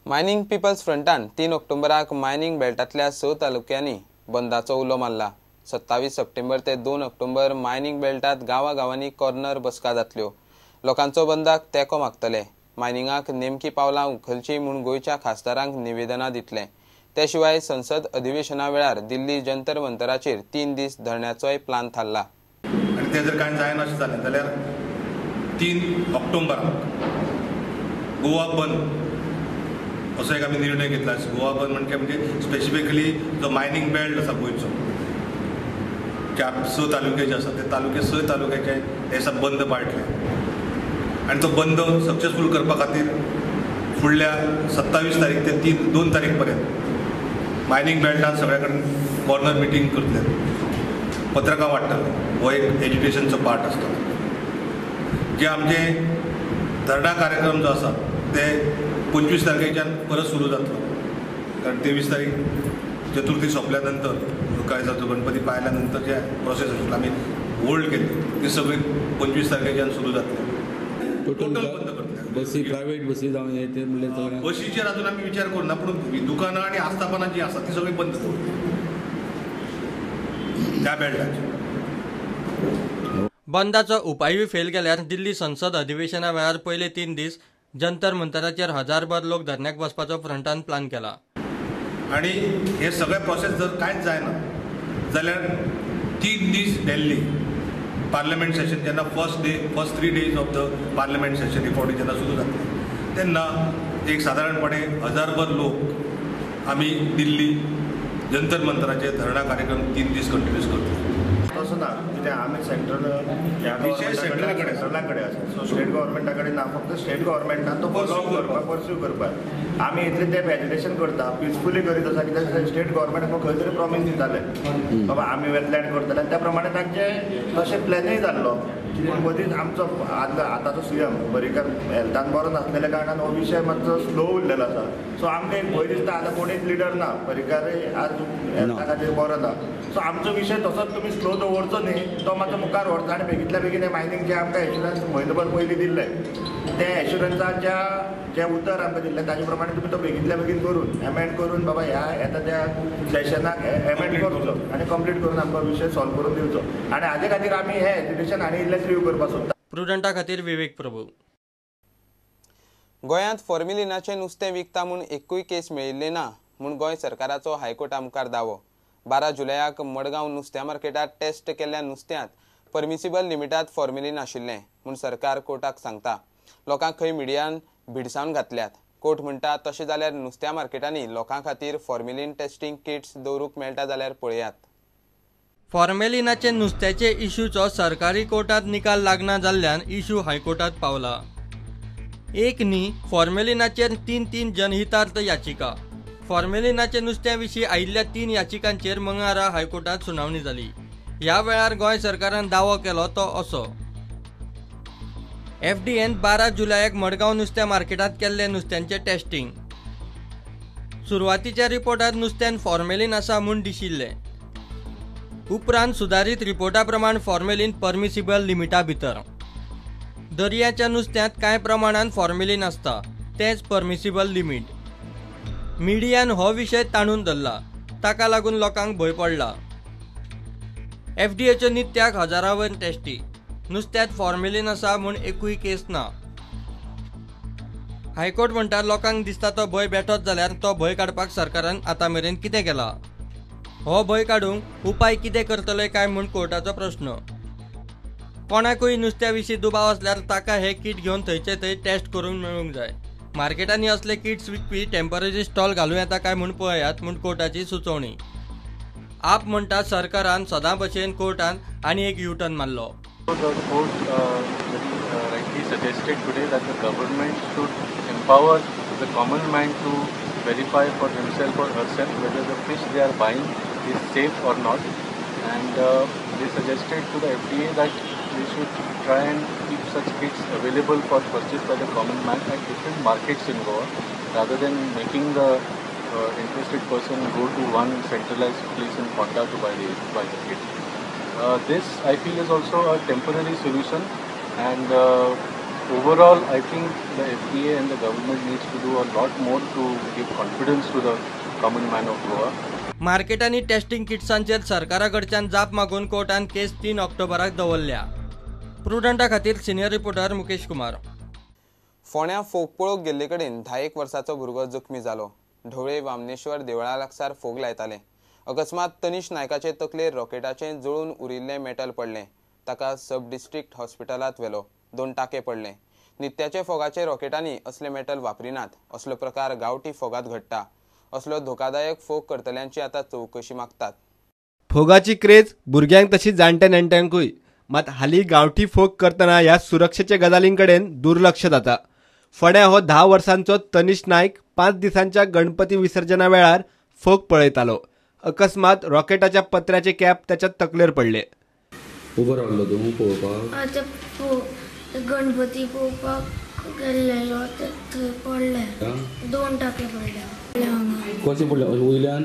Mining people's फ्रंटान 3 ऑक्टोबराक mining बेल्टांतल्या 6 तालुक्यांनी बंदाचो उलो मारला. 27 सप्टेंबर ते 2 ऑक्टोबर मायनिंग बेल्टांत गांवागांवांनी कॉर्नर बसका जातल्यो. लोकांचो बंदाक तेंको मागतले. मायनिंगाक नेमकी पावलां उखलची म्हूण गोंयच्या खासदारांक निवेदनां दितले. ते शिवाय संसद अधिवेशना वेळार दिल्ली जंतर मंतराचेर 3 दीस धरण्याचोय प्लान थारला. आनी तें जर कांय जायना अशें जालें जाल्यार 3 ऑक्टोबराक गोवा बंद असो एक आमी निर्णय घेतला. गोवा बंद म्हणजे म्हणजे स्पेसिफिकली जो मायनिंग बेल्ट आसा गोंयचो 4-6 तालुके जे आसा ते तालुके 6 तालुक्याचे हे दिसा बंद पाळटले आनी तो बंद सक्सेसफूल करपा खातीर फुडल्या 27 तारीख ते 2 तारीख पर्यंत मायनिंग बेल्टान सगळ्या कडेन कॉर्नर मिटींग करतले, पत्रकां वांट्टले. हो एक एज्युकेशनचो पार्ट आसता. जे आमचे धरणा कार्यक्रम जो आसा ते 25 तारखेच्यान परत सुरू जातलो, कारण 23 तारीख चतुर्थी सोंपल्या नंतर काय जातो गणपती पायल्या नंतर जे प्रोसेस आशिल्लो आमी होल्ड केली ती सगळी 25 तारखेच्यान सुरू जातली. टोटल बंद करतले. बसी प्रायव्हेट बसी जावन हे ते म्हणल्यार बशीचेर अजून आमी विचार करूना, पूण दुकानां आनी आस्थापनां जी आसा ती सगळी बंद दवरतले त्या बेल्टाचेर. बंदाचो उपायूय फेल केल्यार दिल्ली संसद अधिवेशना वेळार पयले 3 दीस जंतर मंतराचेर हजारभर लोक धरण्याक बसपाचो फ्रंटान प्लान केला. आनी हे सगळे प्रोसेस जर कांयच जायना जाल्यार 3 दीस दिल्ली पार्लमेंट सेशन जेन्ना first 3 days of the parliament session ही फावटी जेन्ना सुरू जातले तेन्ना एक सादारणपणे हजारभर लोक आमी दिल्ली जंतर मंतराचेर धरणा कार्यक्रम 3 दीस कंटिन्यूस करतले. तसो ना, कित्याक आमी सेंट्रल ह्या सेंट्रला कडेन आसा, सो स्टेट गव्हर्मेंटा कडेन ना, फक्त स्टेट गव्हर्मेंटान तो फॉलो करपाक पर्स्यू करपाक आमी इतलें तें एज्युटेशन करता, पिसफुली करीत आसा. कित्याक स्टेट गव्हर्मेंट आमकां खंय तरी प्रॉमीस दिताले बाबा आमी वेटलँड करतले आनी त्या प्रमाणे तांचे तशें प्लॅनूय जाल्लो. पूण मदींच आमचो आतांचो सीएम पर्रीकर हेल्थान बरो नासलेल्या कारणान हो विशय मातसो स्लो उरलेलो आसा. सो आमकां एक भंय दिसता आतां कोणीच लिडर ना, पर्रीकर आज हेल्था खातीर बरो ना. सो आमचो विशय तसोच तुमी स्लो दवरचो न्ही, तो मातसो मुखार व्हरचो आनी बेगींतल्या बेगीन हें मायनिंग जें आमकां एश्युरन्स म्हयनोभर पयलीं दिल्लें तें एश्युरन्साच्या जें उतर आमकां दिल्लें ताजे प्रमाणे तुमी तो बेगींतल्या बेगीन करून एमेंड करून बाबा ह्या येता त्या सेशनाक एमेंड करचो आनी कंप्लीट करून आमकां विशय सॉल्व करून दिवचो. आनी हाजे खातीर आमी हें एज्युकेशन आनी इल्लें रिव्यू करपाक सोदता. प्रुडंटा खातीर विवेक प्रभू. गोंयांत फॉर्मेलिनाचें नुस्तें विकता म्हूण एकूय केस मेळिल्ली ना म्हूण गोंय सरकाराचो हायकोर्टा मुखार दावो. 12 जुलयाक मडगांव नुस्त्या मार्केटांत टेस्ट केल्ल्या नुस्त्यांत परमिसिबल लिमिटांत फॉर्मेलीन आशिल्लें म्हूण सरकार कोर्टाक सांगता. लोकांक खंय मिडियान भिडसावन घातल्यात. कोर्ट म्हणटा तशें जाल्यार नुस्त्या मार्केटांनी लोकां खातीर फॉर्मेलीन टेस्टिंग किट्स दवरूंक मेळटा जाल्यार पळयात. फॉर्मेलिनाचे नुस्त्याचे इशूचो सरकारी कोर्टांत निकाल लागना जाल्ल्यान इशू हायकोर्टांत पावला. एक न्ही फॉर्मेलिनाचेर 3-3 जनहितार्थ याचिका. फॉर्मेलिनाचे नुस्त्या विशीं आयिल्ल्या 3 याचिकांचेर मंगळारा हायकोर्टांत सुनावणी जाली. ह्या वेळार गोंय सरकारान दावो केलो तो असो: एफडीएन 12 जुलयाक मडगांव नुस्त्या मार्केटांत केल्ले नुस्त्यांचें टेस्टिंग. सुरवातीच्या रिपोर्टांत नुस्त्यान फॉर्मेलीन आसा म्हूण दिशिल्लें. उपरांत सुदारीत रिपोर्टा प्रमाण फॉर्मेलीन परमिसिबल लिमिटा भितर. दर्याच्या नुस्त्यांत कांय प्रमाणान फॉर्मेलीन आसता, तेंच परमिसिबल लिमीट. मिडियान हो विशय ताणून धरला, ताका लागून लोकांक भंय पडला. एफडीएच्यो नित्याक हजारांवयर टेस्टी, नुस्त्यांत फॉर्मेलीन आसा म्हूण एकूय केस ना. हायकोर्ट म्हणटा लोकांक दिसता तो भंय बेठोच जाल्यार तो भंय काडपाक सरकारान आतां मेरेन कितें केलां? हो भंय काडूंक उपाय कितें करतले काय म्हूण कोर्टाचो प्रश्न. कोणाकूय नुस्त्या विशीं दुबाव आसल्यार ताका हे किट घेवन थंयचे थंय टेस्ट करूंक मेळूंक जाय. मार्केटांनी असले किट्स विकपी टेम्पररी स्टॉल घालूं येता काय म्हूण पळयात म्हूण कोर्टाची सुचोवणी. आप म्हणटा सरकारान सदां भशेन कोर्टान आनी एक युटर्न मारलो. The court very rightly suggested today that the government should empower the common man to verify for himself or herself whether the fish they are buying is safe or not, and they suggested to the FDA that they should try and keep such kits available for purchase by the common man at different markets in Goa, rather than making the interested person go to one centralized place in Ponda to buy the kit. This I feel is also a temporary solution, and Overall, I think the FDA and the government needs to do a lot more to give confidence to the common man of Goa. मार्केटांनी testing किट्सांचेर सरकारा कडच्यान जाप मागून कोर्टान केस 3 ऑक्टोबराक दवरल्या. प्रुडंटा खातीर senior reporter Mukesh Kumar. फोंड्या फोग पळोवंक गेल्ले कडेन 10 वर्साचो भुरगो जखमी जालो. ढवळे वामनेश्वर देवळा लागसार फोग लायताले. अकस्मात तनिष नायकाचे तकलेर रॉकेटाचें जळून उरिल्लें मेटल पडलें. ताका सब डिस्ट्रिक्ट हॉस्पिटलांत व्हेलो. 2 टाके पडले. नित्याचे फोगाचे रॉकेटांनी असले मेटल वापरिनात. असलो प्रकार गांवठी फोगात घडटा. असलो धोकादायक फोग करतल्यांची आतां चवकशी मागतात. फोगाची क्रेज भुरग्यांक तशी जाणट्या नेणट्यांकूय, मात हालीं गांवठी फोग करतना ह्या सुरक्षेच्या गजालीं कडेन दुर्लक्ष जाता. फोंड्या हो 10 वर्सांचो तनिष नायक 5 दिसांच्या गणपती विसर्जना वेळार फोग पळयतालो. अकस्मात रॉकेटाच्या पत्र्याचे कॅप त्याच्या तकलेर पडले. उबो रावलो तूं पळोवपाक? गणपती पळोवपाक गेल्लेलो, थंय पडले. 2 टाके पडले. कशें पडले? वयल्यान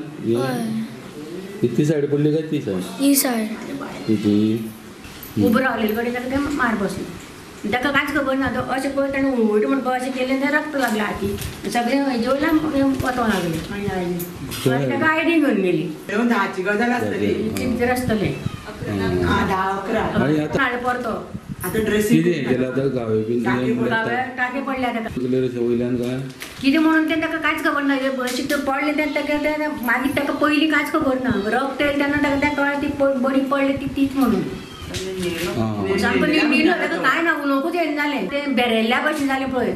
ती सायड पडली काय ती सायड? ही सायड. उबो रावलेले कडेन ताका तें मार बसलो. ताका कांयच खबर ना. तो अशें पळय ताणें उडवट म्हणपाक अशें केलें, तें रक्त लागलें हाती सगळें हेजे वयल्यान वचोंक लागलें. मागीर ताका आयडी घेवन गेली. 10ची गजाल आसतली, भितर आसतलें 10-11 हाडले परतो. आतां ड्रेसींग कितें केलां आतां गावे बीन टाके पडले ताका वयल्यान काय कितें म्हणून तें ताका कांयच खबर ना. अशें तें पडलें तेन्ना ताका मागीर ताका पयलीं कांयच खबर ना. रक्त येयलें तेन्ना ताका तें कळ्ळें ती बडी पडली ती तीच म्हणून. सामको न्हिदलो, ताका कांय ना, उलोवंकूच येना जालें. तें बेरेल्ल्या भशेन जालें पळय.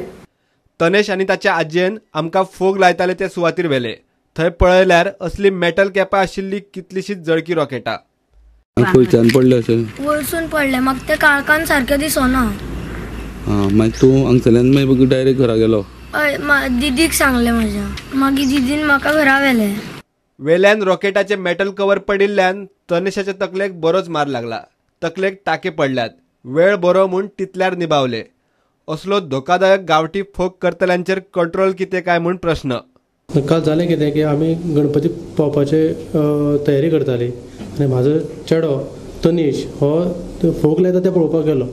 तनेश आनी ताच्या आजयेन आमकां फोग लायताले ते सुवातीर व्हेले. थंय पळयल्यार असली मेटल कॅपां आशिल्ली कितलीशीच जळकी रॉकेटां. खंयच्यान पडले अशें? वयरसून पडले. म्हाका तें काळखान सारकें दिसना. मागीर तूं हांगसरल्यान मागीर डायरेक्ट घरा गेलो? हय, दिदीक सांगलें म्हज्या. मागीर दिदीन म्हाका घरा व्हेलें. वेल्यान रॉकेटाचें मेटल कवर पडिल्ल्यान तनेशाच्या तकलेक बरोच मार लागला. तकलेक टाके पडल्यात. वेळ बरो म्हूण तितल्यार निभावले. असलो धोकादायक गांवठी फोग करतल्यांचेर कंट्रोल कितें काय म्हूण प्रश्न. काल जालें कितें की आमी गणपती पावपाचे तयारी करताली आनी म्हाजो चेडो तनिष हो फोग लायता तें पळोवपाक गेलो.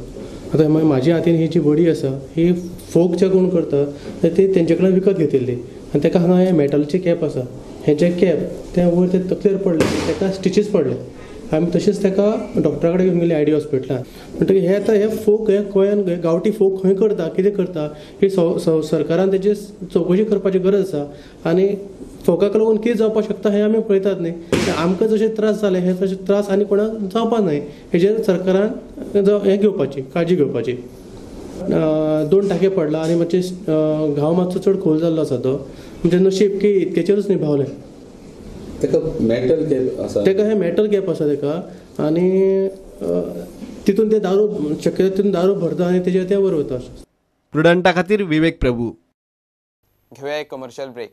आतां म्हाजी हातीन ही जी बडी आसा ही फोग जे कोण करता ती तेंचे कडेन विकत घेतिल्ली आनी ताका हांगा हें मेटलचें कॅप आसा, हें कॅप तें वयर ते तकलेर पडलें, ताका स्टिचीस पडले. आमी तशेंच ताका डॉक्टरा कडेन घेवन गेली आयडी हॉस्पिटलान. म्हणटकीर हे आतां हे फोग हे गोंयान गांवठी फोग खंय करता कितें करता ही सरकारान तेजी चवकशी करपाची गरज आसा. आनी फोगाक लागून कितें जावपाक शकता हें आमी पळयतात न्ही. आमकां जशे त्रास जाले हे तशे त्रास आनी कोणाक जावपाक न्हय हेजेर सरकारान हें घेवपाची काळजी घेवपाची. 2 टाके पडला आनी मातशे घाव मातसो चड खोल जाल्लो आसा तो. म्हणजे नशीब की इतक्याचेरूच निभावलें. ताका मेटल कॅप आसा, ताका हें मेटल कॅप आसा ताका आनी तितून ते दारू शक्यतो तितून दारू भरता आनी तेजेर ते वयर वता. प्रुडंटा खातीर विवेक प्रभू. घेवया एक कमर्शियल ब्रेक.